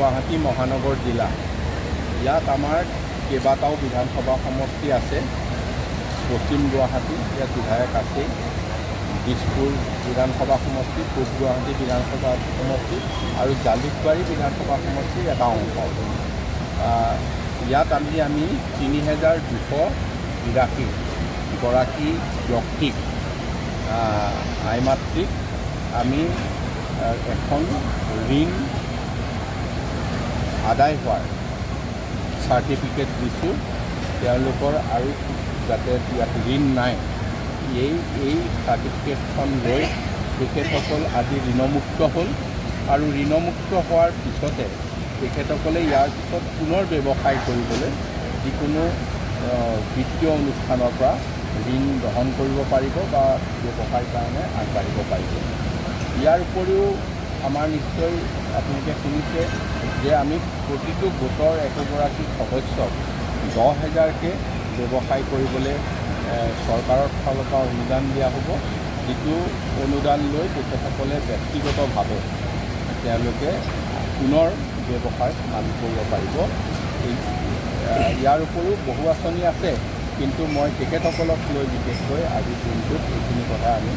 গুৱাহাটী মহানগৰ জিলা, ইয়াত আমাৰ কেইবাটাও বিধানসভা সমষ্টি আছে। পশ্চিম গুৱাহাটী, ইয়াত বিধায়ক আছেই, দিছপুৰ বিধানসভা সমষ্টি, পূব গুৱাহাটী বিধানসভা সমষ্টি আৰু জালুকবাৰী বিধানসভা সমষ্টিৰ এটা অংশ। ইয়াত আমি আমি 3282 গৰাকী ব্যক্তিক, আই মাতৃক আমি এখন ঋণ আদায় হোৱাৰ চাৰ্টিফিকেট দিছোঁ। তেওঁলোকৰ আৰু যাতে ইয়াত ঋণ নাই, এই এই চাৰ্টিফিকেটখন লৈ তেখেতসকল আজি ঋণমুক্ত হ'ল আৰু ঋণমুক্ত হোৱাৰ পিছতে তেখেতসকলে ইয়াৰ পিছত পুনৰ ব্যৱসায় কৰিবলৈ যিকোনো বিত্তীয় অনুষ্ঠানৰ পৰা ঋণ গ্ৰহণ কৰিব পাৰিব বা ব্যৱসায়ৰ কাৰণে আগবাঢ়িব পাৰিব। ইয়াৰ উপৰিও আমাৰ নিশ্চয় আপোনালোকে শুনিছে যে আমি প্ৰতিটো গোটৰ একোগৰাকী সদস্যক 10,000কৈ ব্যৱসায় কৰিবলৈ চৰকাৰৰ ফালৰ পৰা অনুদান দিয়া হ'ব, যিটো অনুদান লৈ তেখেতসকলে ব্যক্তিগতভাৱে তেওঁলোকে পুনৰ ব্যৱসায় আৰম্ভ কৰিব পাৰিব। এই ইয়াৰ উপৰিও বহু আঁচনি আছে, কিন্তু মই তেখেতসকলক লৈ বিশেষকৈ আজিৰ দিনটোত এইখিনি কথা আমি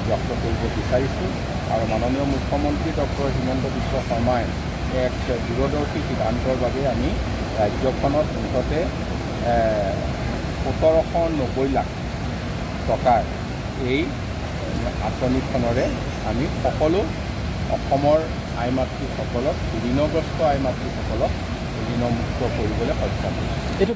ব্যক্ত কৰিব বিচাৰিছোঁ। আৰু মাননীয় মুখ্যমন্ত্ৰী ডক্টৰ হিমন্ত বিশ্ব শৰ্মাই এক দূৰদৰ্শী সিদ্ধান্তৰ বাবে আমি ৰাজ্যখনত মুঠতে 1790 লাখ টকাৰ এই আঁচনিখনেৰে আমি সকলো অসমৰ আই মাতৃসকলক, ঋণগ্ৰস্ত আই মাতৃসকলক ঋণমুক্ত কৰিবলৈ সক্ষম হৈছোঁ। এইটো